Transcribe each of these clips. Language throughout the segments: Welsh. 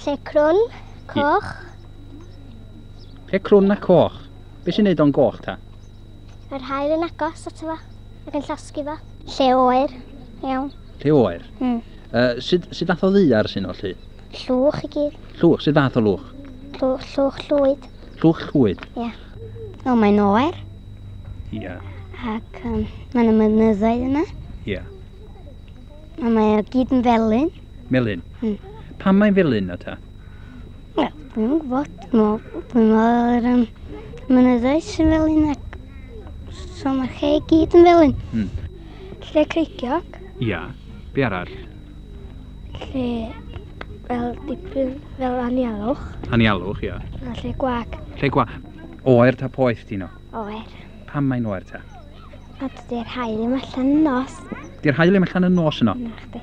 Lle crwn, coch. Lle crwn a coch. Be sy'n neud o'n goch ta? Mae'r haul yn agos ato fo ac yn llosgi fo. Lle oer, iawn. Lle oer? Mm. Sut, sut fath o ddaear sy'n o lly? Llwch i gyd. Llwch, sut fath o lwch? Llwch, llwch llwyd. Llwch llwyd? Ie. Yeah. O, mae'n oer. Ie. Yeah. Ac um, mae'n y mynyddoedd yna. Ie. Yeah. A mae o gyd yn felyn. Melyn? Mm. Pam mae'n felyn na ta? Wel, dwi'm yn gwybod. Dwi'n meddwl yr um, mynyddoedd sy'n felyn ac so mae'r lle i gyd yn felyn. Mm. Lle creigiog. Ia. Be arall? Lle fel dipyn fel anialwch. Anialwch, ia. A lle gwag. Lle gwag. Oer ta poeth di no? Oer. Pam mae'n oer ta? A dydy'r haul ddim allan yn nos. Di'r haul ddim allan yn nos yno? Na chdi.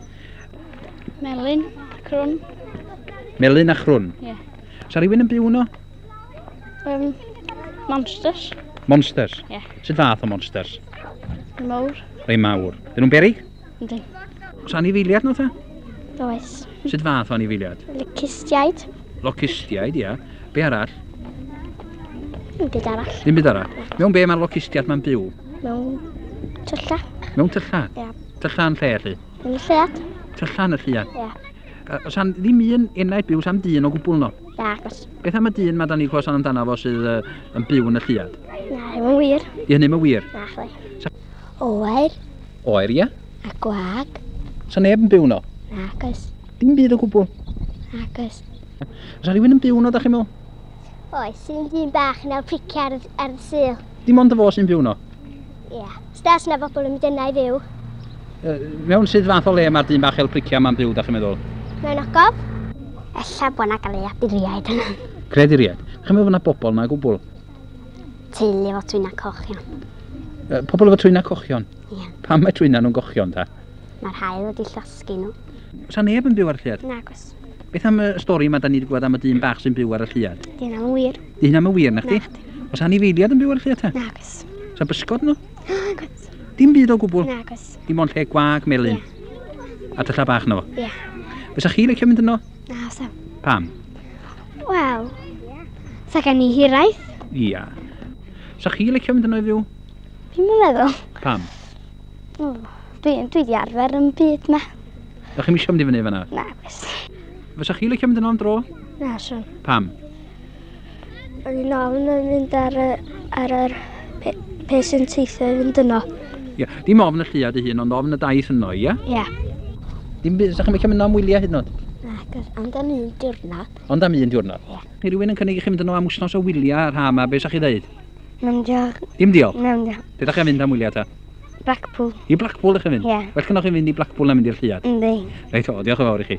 Melyn, crwn. Melyn a chrwn? Ie. Yeah. Sa rhywun yn byw yno? Monsters. Monsters? Ie. Yeah. Sut fath o monsters? Mawr. Rhai mawr. Dyn nhw'n berig? Yndyn. Oes anifeiliad nhw ta? Oes. Sut fath o anifeiliad? Locustiaid. Locustiaid, ia. Be arall? Dim byd arall. Dim byd arall. Mewn be mae'r locustiaid ma'n byw? Mewn tylla. Mewn tylla? Ia. Tylla yn lle, lly? Yn y lleuad. Tylla yn y lleuad? Ia. Oes am ddim un enaid byw, sam dyn o gwbl no? Na, agos. Beth am y dyn ma da ni clywed sôn amdano fo sydd uh, yn byw yn y lleuad? Na, ddim yn wir. Di hynny'm yn wir? Na, chdi. Sa... Oer. Oer, ia. A gwag. Sa neb yn byw no? Na, agos. Dim byd o gwbl? Agos. Oes rhywun yn byw no, da chi'n meddwl? Oes, sy'n dyn bach yn el pricio ar, ar y sul. Dim ond y fo sy'n byw no? Ie. Yeah. Stas na bobl yn mynd yna i fyw. Mewn sut fath o le mae'r dyn bach el pricio yma'n byw, da chi'n meddwl? Mewn ogof. Ella bod na galeaduriaid yna. Creaduriaid? Chi'n meddwl bod na bobl yna o gwbl? Teulu efo trwyna cochion. Pobl efo trwyna cochion? Ie. Yeah. Pam mae trwyna nhw'n gochion ta? Mae'r haul wedi llosgi nhw. Sa neb yn byw ar y lleuad? Nagos. Beth am y stori yma da ni wedi gweld am y dyn bach sy'n byw ar y lleuad? Di hynna'n wir. Di hynna'n wir, na chdi? Nagdi. Oes anifeiliad yn byw ar y lleuad ta? Nagos. Sa bysgod nhw? Nagos. Dim byd o gwbl? Nagos. Dim ond lle gwag melyn? Ie. A tylla bach yno fo? Ie. Fysa chi licio mynd yno? Na, sa. Pam? Wel, sa gen i hiraeth. Ia. Sa chi licio mynd yno i fyw? Dwi'm yn meddwl. Pam? O, dwi, dwi di arfer yn byd ma. Da chi'm isio mynd i fyny fan'na? Nagos. Fysa chi licio mynd yno am dro? Na, swn. Pam? O'n i'n ofn yn mynd ar y, ar yr pe, pe sy'n teithio i fynd yno. Ia, dim ofn y lleuad ei hun, ond ofn y daith yno, ia? Ia. Dim byd, sa chi'n licio mynd yno am wyliau hyd yn oed? Nagos, ond am un diwrnod. Ond am un diwrnod? Ia. Chi rhywun yn cynnig i chi mynd yno am wsnos o wyliau ar ha yma, be sa chi ddeud? Na'n diolch. Dim diolch? Na'n diolch. Lle da chi am fynd am wyliau ta? Blackpool. I Blackpool ych chi'n fynd? Ie. Well gynnwch chi fynd i Blackpool na mynd i'r lleuad? Yndi. Reit, o, diolch yn fawr i chi.